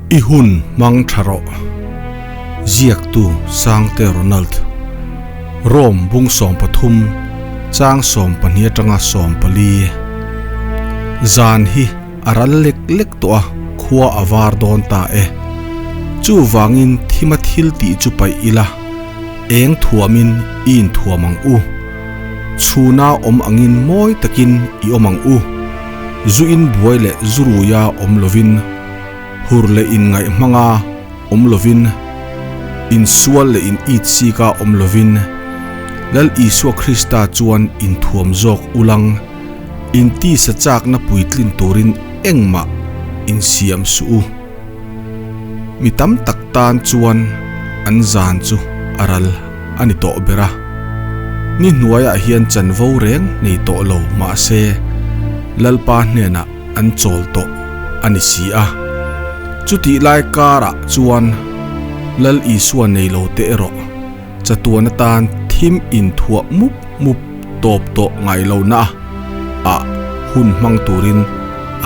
I hun hmang tha rawh. Ziaktu Sangte Ronald. Rome bung 13 chang 12 atanga 14. Zan hi a ral lek lek tawh a, khua a var dawn ta e. Chuvangin thima thil tih chu paih ila, eng thuamin i inthuam ang u. Chhuna awm angin mawi takin i awm ang u. Zu in buai leh zu ruia awm lovin, hur leh inngaih hmanga awm lovin, insual leh in it sika awm lovin, Lal Isua Krista chuan inthuam zawk ulang, intisa chakna puitlin turin engmah insiam suh u. Mi tam tak tan chuan an zan chu a ral a ni tawh ber a. Ni hnuaiah hian chanvo reng nei tawh lo mahse Lalpa hnenah an chawl tawh a ni si a. Chutih lai karah chuan Lal Isua nei lo te erawh chatuan atan thim inthuah mup mup tawp tawh ngai lo na ah hun hmang turin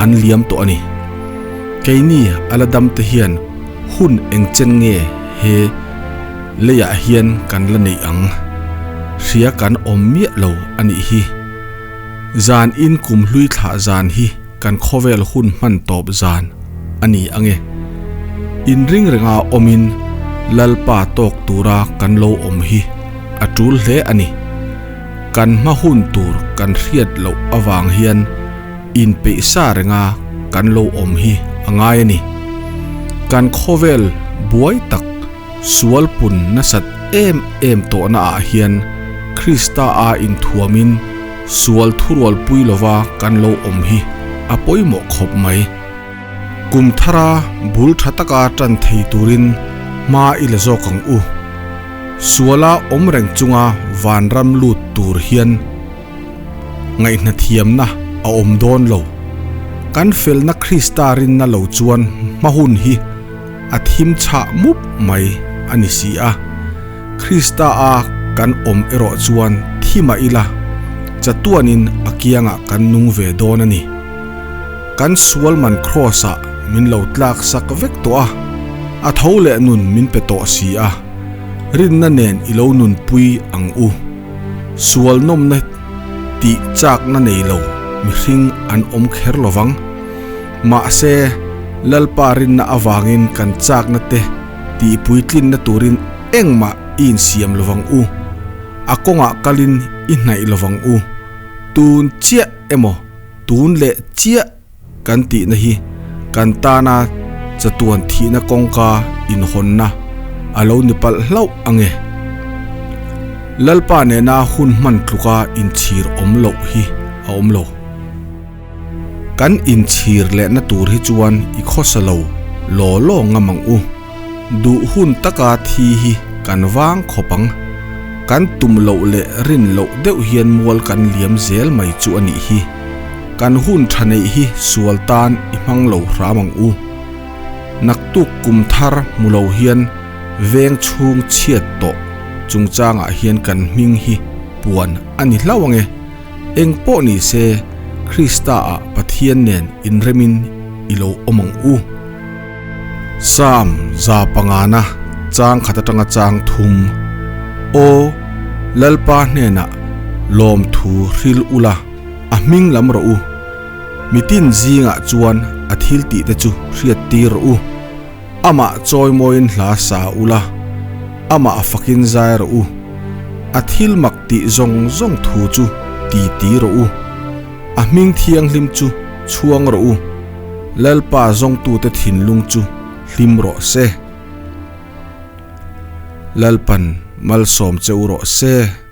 an liam tawh a ni. Keini a la dam te hian hun eng chen nge he leiah hian kan la neih ang? Hria kan awm miah lo a nih hi. Zan in kum hlui thlah zan hi kan khawvel hun hman tawp zan a ni ang e. Inring renga awmin Lalpa tawk tura kan lo awm hi a tul hle a ni. Kan hma hun tur kan hriat loh avang hian inpeih sa renga kan lo awm hi a ngai a ni. Kan khawvel buai tak sual pun nasat em em tawhna ah hian Krista a inthuamin sual thurualpui lova kan lo awm hi a pawimawh khawp mai. Kum thara bul tha taka tan thei turin hma i la zawk ang u. Suala awm reng chunga vanram lut tur hian ngaihna thiamna a awm dawn lo. Kan felna Krista rinna lo chuan hma hun hi a thim chhah mup mai a ni si a. Krista a kan awm erawh chuan thi mah ila, chatuanin a kiangah kan nung ve dawn a ni. Kan sual man Kraws-ah min lo tlak sak vek tawh a, a tho leh nun min pe tawh si a, rinna nen i lo nunpui ang u. Sual nawmna tih chakna nei lo mihring an awm kher lo vang. Mahse, Lalpa rinna avangin kan chakna te tih puitlinna turin engmah i insiam lo vang u. A kawngah kalin i hnaih lo vang u. Tun chiah emaw tun leh chiah kan tihna hi kan tana chatuan thihna kawngka inhawnna a lo ni palh hlauh ang e. Lalpa nena hun hman tluka inchhir awm loh hi a awm lo. Kan inchhir lehna tur hi chuan i khawsa lo law law ngam ang u. Duh hun taka thi hi kan vang khawp ang. Kan tum loh leh rin loh deuh hian mual kan liam zel mai chu a nih hi. Kan hun tha neih hi sual tan i hmang lo hram ang u. Naktuk kum thar hmu lo hian veng chhung chhiat tawh chungchangah hian kan hming hi puan a ni hlauh ang e. Eng pawh ni se, Krista-ah Pathian nen inremin i lo awm ang u. Psalm 105na chang khat atanga chang thum, Aw, Lalpa hnenah lawmthu hril ula, a hming lam rawh u. Mitin zingah chuan a thiltihte chu hriattir rawh u. Amah chawimawiin hla sa ula, amah fakin zai rawh u. A thil mak tih zawng zawng thu chu ti ti rawh u. A hming thianghlim chu chhuang rawh u. Lalpa zawngtute thinlung chu hlim rawh se. Lalpan malsawm che u rawh se.